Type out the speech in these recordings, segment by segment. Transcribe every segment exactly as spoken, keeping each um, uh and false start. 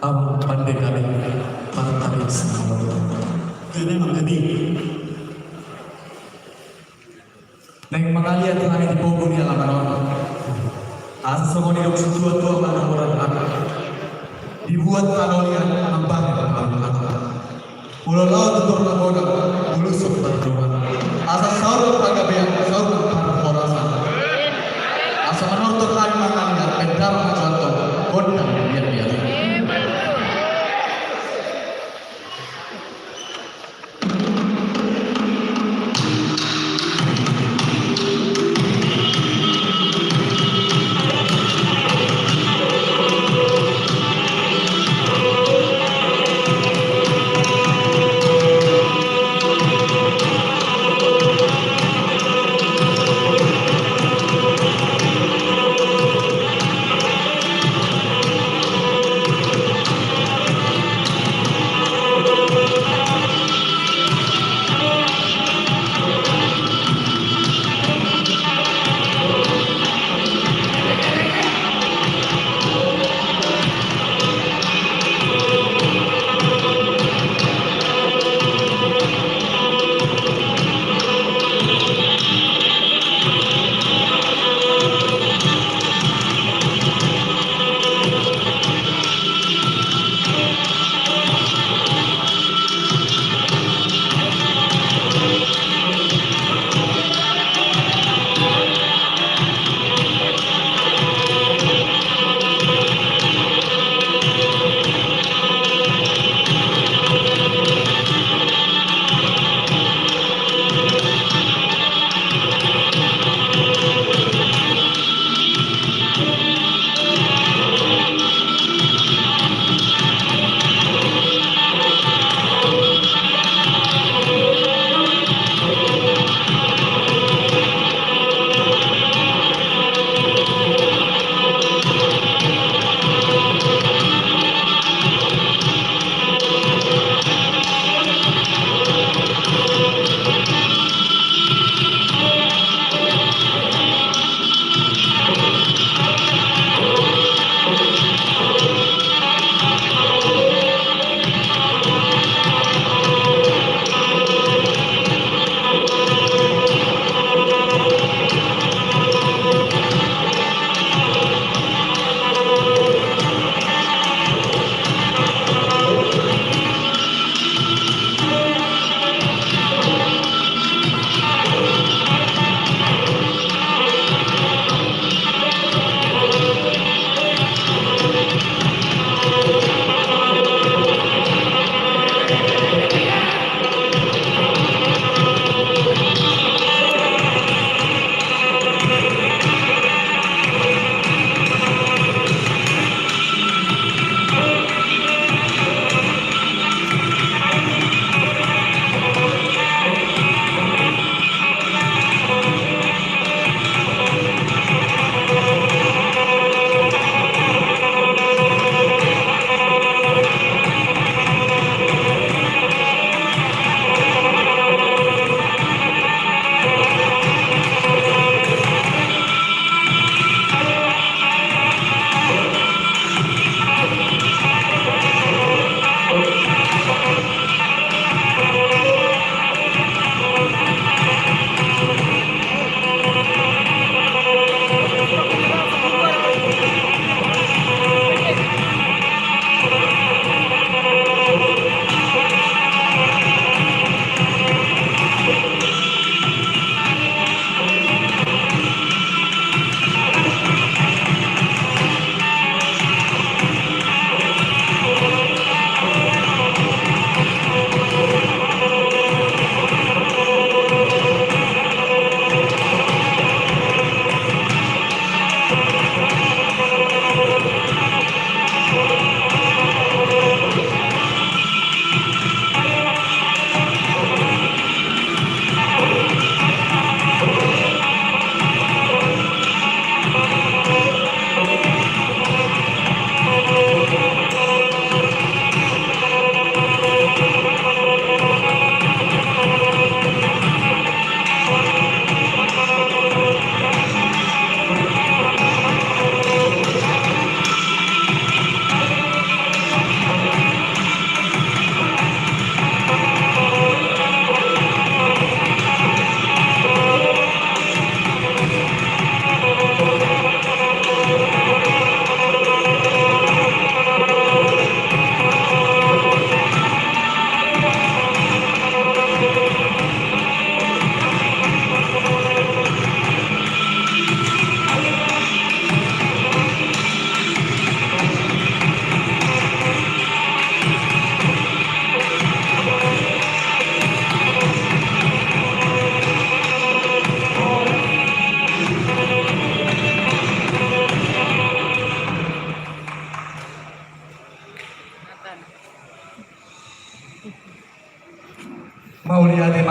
Amang pande hami, martarias ma hamu. Jadi, Amang, jadi. Naeng mangaliat hami di pogu ni alaman on. Asa songon nidok situa-tua ma na hurang hami. Dibuat panolian mambahen pangalualan. Molo lao tutur na godang, molo sop pardomuan. Asa saur ma pagabean, saur ma parhorasan. Asa manortor hami mangaliat, pendam ma jolma, gondang liat-liat.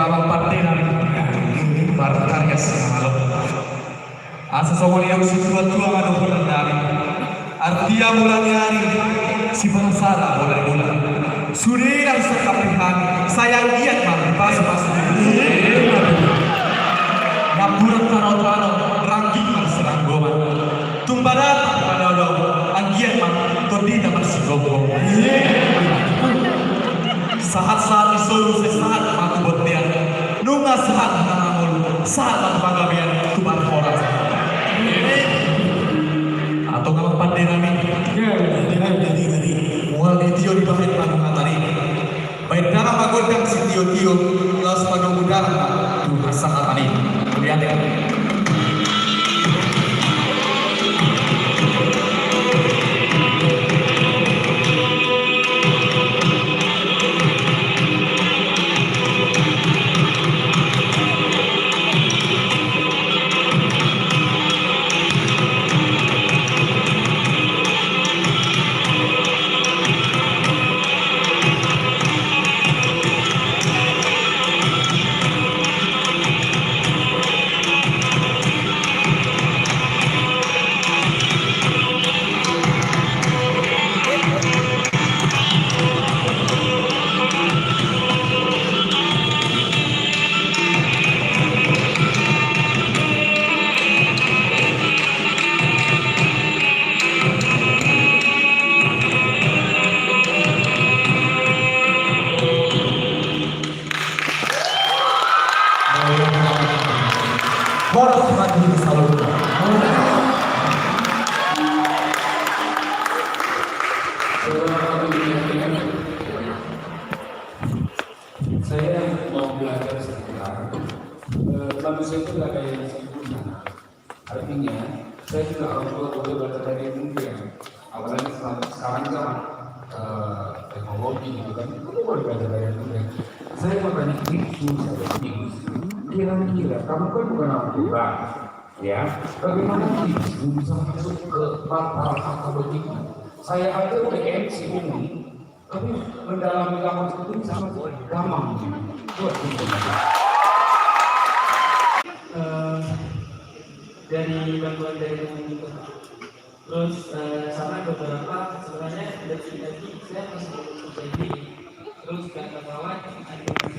Amang pande nami, markarya sinangalo. Asa songon i do situa-tua ma dohonon nami. Artia mula ni ari, siparasara bola-bola. Sude na sangkap hami, sai anggiat ma dipasu-pasu. Napuran tano-tano, rangging ma siranggoman. Tung badata padao-dao, anggiat ma tondina marsigomgom. Sahat-sahat ni solu sai sahat ma tu bontean. Nunga sahat ma na mangolu, sahat ma tu panggabean, tu parhorasan. Antong amang pande nami. Jadi, jadi, jadi, mual ditio dibahen ma nunga tadi. Baen damang ma gondang sitio-tio, laos padomu damang ma tu hasahatan i. Mauliate. Horas ma di saluhutna. Saya mau belajar sebentar. Eh, manusia itu nggak ada yang sempurna. Artinya, saya juga orang tua boleh belajar dari yang muda. Apalagi sekarang zaman, eh, teknologi gitu kan, itu boleh belajar dari yang muda. Saya mau tanya tips, saya ada tips. Kira-kira, kamu kan bukan orang tua, ya, bagaimana tips bisa masuk ke para, para akademisi? Saya aja udah M C ini, tapi mendalami lawan itu sama gampang. Buat gitu. Eh, dari bantuan dari teman kita. Terus, eh, sama beberapa sebenarnya dari, dari saya masih belum jadi. Terus kawan-kawan ada